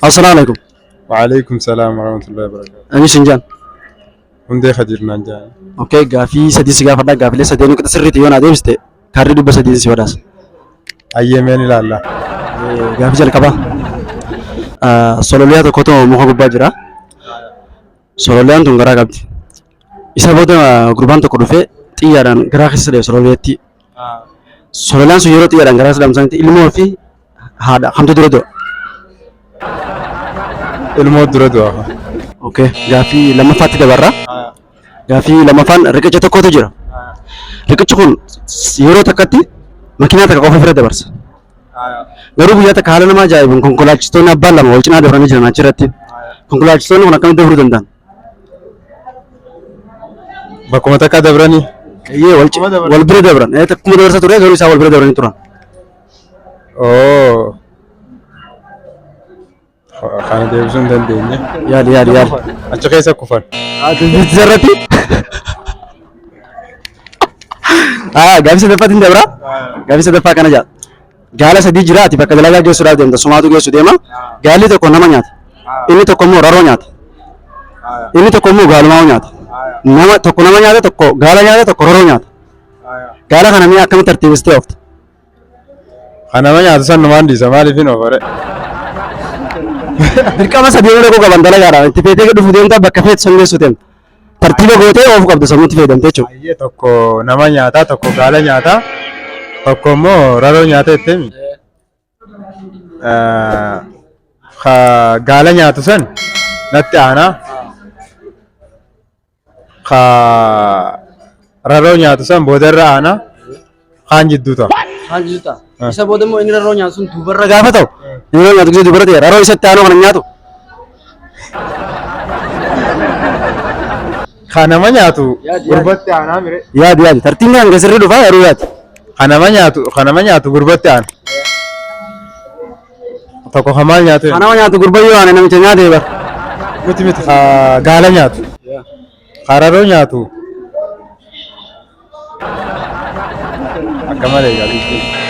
Assalaamu alaikum. Wa'alaikum salaam warahmatullahi wabarakatuh. Ani Shinjaan. Hundee Khadiir naan jedhan. Okay, gaafii sadii si gaafadha. Gaafilee sadeenuu qixa sirriitti yoo naa deebiste kaardii 300 si badhaasa. Hayyee mee ni ilaalla. Gaafii jalqabaa. Sololiyaa tokkotu muka gubbaa jira. Sololiyaan tun garaa qabdi. Isa booda gurbaan tokko dhufee xiyyaadhaan garaa keessa dha'e sololiyaatti. Sololiyaan sun yeroo xiyyaadhaan garaa keessa dhamsanitti ilmoo fi haadha kamtu dura du'a? Ilmoo dura du'a. Okay, gaaffii lammaffaatti dabarra. Gaaffii lammaffaan riqicha tokkotu jira. Riqichi kun yeroo takkatti makiinaa takka qofa bira dabarsa. Garuu guyyaa takka haala nama ajaa'ibuun konkolaachistoonni abbaan lama wal cinaa dabranii jiran achirratti. Konkolaachistoonni kun akkamitti dabruu danda'an? Bakkuma takka dabranii. Eeyyee wal bira dabran. Takkuma dabarsa ture garuu isaan wal bira dabranii turan. Oo. Kana deebisuu hin dandeenye. Yaali yaali yaali. Achi keessa kufan. Ati irratti. Gaaffii sadaffaatti hin dabra. Gaaffii sadaffaa kana jedha. Gaala sadii jira ati bakka dalagaa geessuudhaaf deemta sumaatu geessu deema. Gaalli tokko nama nyaata. Inni tokko immoo raroo nyaata. Inni tokko immoo gaalumaa nyaata. Nama tokko nama nyaata tokko gaala nyaata tokko raroo nyaata. Gaala kana mee akkamitti tartiibistee oofta? Kan nama nyaatu san numaan dhiisa maaliif hin oofare? Dirqama sadii dhaquu qaban dalagaadhaan itti feetee dhufu deemta bakka feetu san geessu deemta. Tartiiba gootee oofuu qabda sammuutti fayyadamte jechuudha. Baay'ee tokko nama nyaataa tokko gaala nyaataa tokko immoo raroo nyaata jettee mi? Ka gaala nyaatu san natti aanaa. Ka raroo nyaatu san boodarra aanaa. Kaan jidduu ta'a. Kaan jidduu ta'a. Isa booda immoo inni raroo nyaatu sun duubarra gaafa ta'u inni raroo nyaatu gisee duubarra ta'e raroo isatti aanuu kana hin nyaatu. Ka nama nyaatu Yaadi, yaadi. gurbatti aanaa mire. Yaadi yaadi tartiibni hanga sirrii dhufaa yeroo yaadi. Ka nama nyaatu gurbatti aana. Tokko ka maal nyaatu? Ka nama nyaatu gurba yoo aane namicha nyaate bar. Miti miti ka gaala nyaatu. Ka raroo nyaatu. Akka malee egaa.